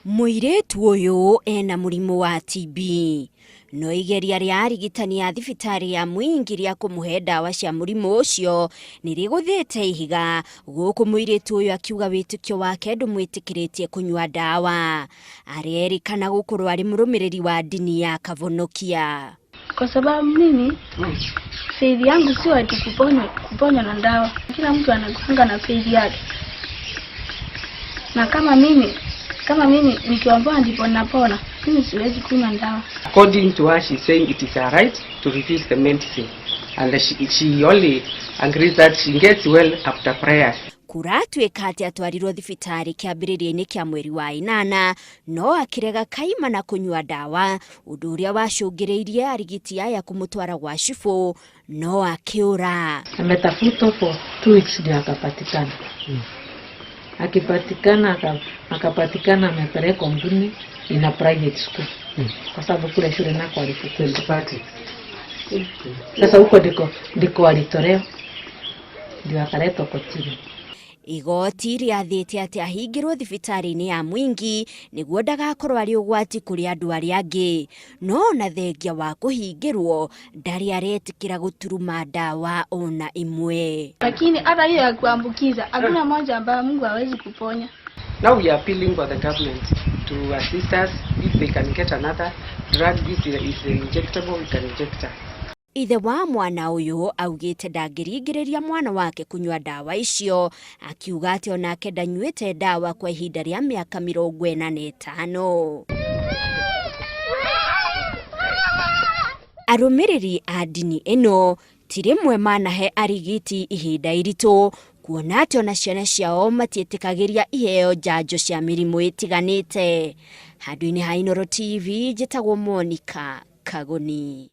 Mũirĩtu ũyũ ena mũrimũ wa TB no igeria rĩa arigitani a thibitarĩ ya Mwingi rĩa kũmũhe ndawa cia mũrimũ ũcio nĩ rĩgũthĩte ihiga gũkũ mũirĩtu ũyũ akiuga wĩtĩkio wake ndũmwĩtĩkĩrĩtie kũnyua ndawa. Arerĩkana gũkorwo arĩ mũrũmĩrĩri wa ndini ya Kavonokia. Kwa sababu mimi faith yangu sio ati kuponywa na dawa. Kila mtu anakuanga na faith yake, na kama mimi nikiomba ndipo napona, mimi siwezi kunywa dawa. According to her, she's saying it is her right to refuse the medicine. And she only agrees that she gets well after prayers. Kũratuĩka atĩ atwarirwo thibitarĩ kĩambĩrĩria-inĩ kĩa mweri wa ĩnana no akĩrega kaima na kũnyua ndawa, ũndũ ũrĩa wacũngĩrĩirie arigiti aya kũmũtwara gwa cibũ no akĩũra. Ametafutwa for 2 weeks ndio akapatikana. Akipatikana akapatikana amepelekwa Mbuni in a private school kwa sababu kule shule nako alifukuzwa. Sasa huko ndiko alitolewa ndio akaletwa kotini. Igoti rĩathĩte atĩ ahingĩrwo thibitarĩ-inĩ ya Mwingi nĩguo ndagakorwo arĩ ũgwati kũrĩ andũ arĩa angĩ, no ona thengia wa kũhingĩrwo ndarĩ aretĩkĩra gũturuma ndawa ona ĩmwe. Lakini hata hiyo ya kuambukiza hakuna moja ambayo Mungu hawezi kuponya. Now we are appealing for the government to assist us if they can get another drug. This is injectable, we can inject her. Ithe wa mwana ũyũ augĩte ndangĩringĩrĩria mwana wake kũnyua ndawa icio, akiuga atĩ onake ndanyuĩte ndawa kwa ihinda rĩa mĩaka 45. Arũmĩrĩri a ndini ĩno ti rĩmwe manahe arigiti ihinda iritũ kuona atĩ ona ciana ciao matiĩtĩkagĩria iheo njanjo cia mĩrimũ ĩtiganĩte. Handũ-inĩ ha Inooro TV, njĩtagwo Monica Kagoni.